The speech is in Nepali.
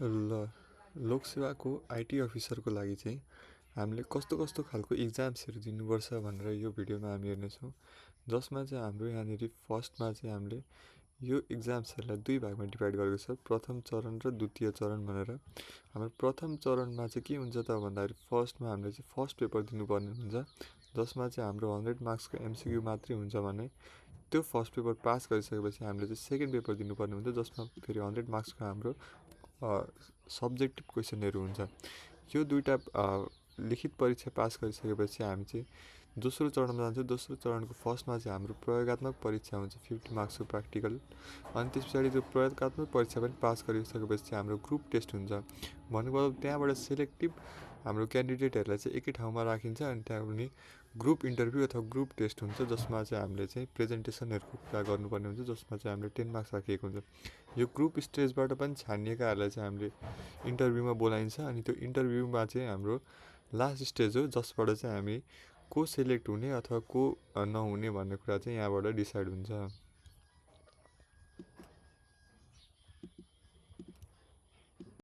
ल लोकसेवाको आइटी अफिसरको लागि चाहिँ हामीले कस्तो कस्तो खालको इक्जाम्सहरू दिनुपर्छ भनेर यो भिडियोमा हामी हेर्नेछौँ। जसमा चाहिँ हाम्रो यहाँनिर फर्स्टमा चाहिँ हामीले यो इक्जाम्सहरूलाई दुई भागमा डिभाइड गरेको छ, प्रथम चरण र द्वितीय चरण भनेर। हाम्रो प्रथम चरणमा चाहिँ के हुन्छ त भन्दाखेरि फर्स्टमा हामीले चाहिँ फर्स्ट पेपर दिनुपर्ने हुन्छ, जसमा चाहिँ हाम्रो 100 मार्क्सको एमसिक्यू मात्रै हुन्छ भने त्यो फर्स्ट पेपर पास गरिसकेपछि हामीले चाहिँ सेकेन्ड पेपर दिनुपर्ने हुन्छ, जसमा फेरि 100 मार्क्सको हाम्रो सब्जेक्टिभ क्वेसनहरू हुन्छ। यो दुईवटा लिखित परीक्षा पास गरिसकेपछि हामी चाहिँ दोस्रो चरणमा जान्छौँ। दोस्रो चरणको फर्स्टमा चाहिँ हाम्रो प्रयोगात्मक परीक्षा हुन्छ, 50 मार्क्सको प्र्याक्टिकल। अनि त्यस पछाडि त्यो प्रयोगात्मक परीक्षा पनि पास गरिसकेपछि चाहिँ हाम्रो ग्रुप टेस्ट हुन्छ। भन्नुको मतलब त्यहाँबाट सेलेक्टिभ हाम्रो क्यान्डिडेटहरूलाई चाहिँ एकै ठाउँमा राखिन्छ अनि त्यहाँ पनि ग्रुप इन्टरभ्यू अथवा ग्रुप टेस्ट हुन्छ, जसमा चाहिँ हामीले चाहिँ प्रेजेन्टेसनहरूको कुरा गर्नुपर्ने हुन्छ, जसमा चाहिँ हामीले 10 मार्क्स राखिएको हुन्छ। यो ग्रुप स्टेजबाट पनि छानिएकाहरूलाई चाहिँ हामीले इन्टरभ्यूमा बोलाइन्छ अनि त्यो इन्टरभ्यूमा चाहिँ हाम्रो लास्ट स्टेज हो, जसबाट चाहिँ हामी को सेलेक्ट हुने अथवा को नहुने भन्ने कुरा चाहिँ यहाँबाट डिसाइड हुन्छ।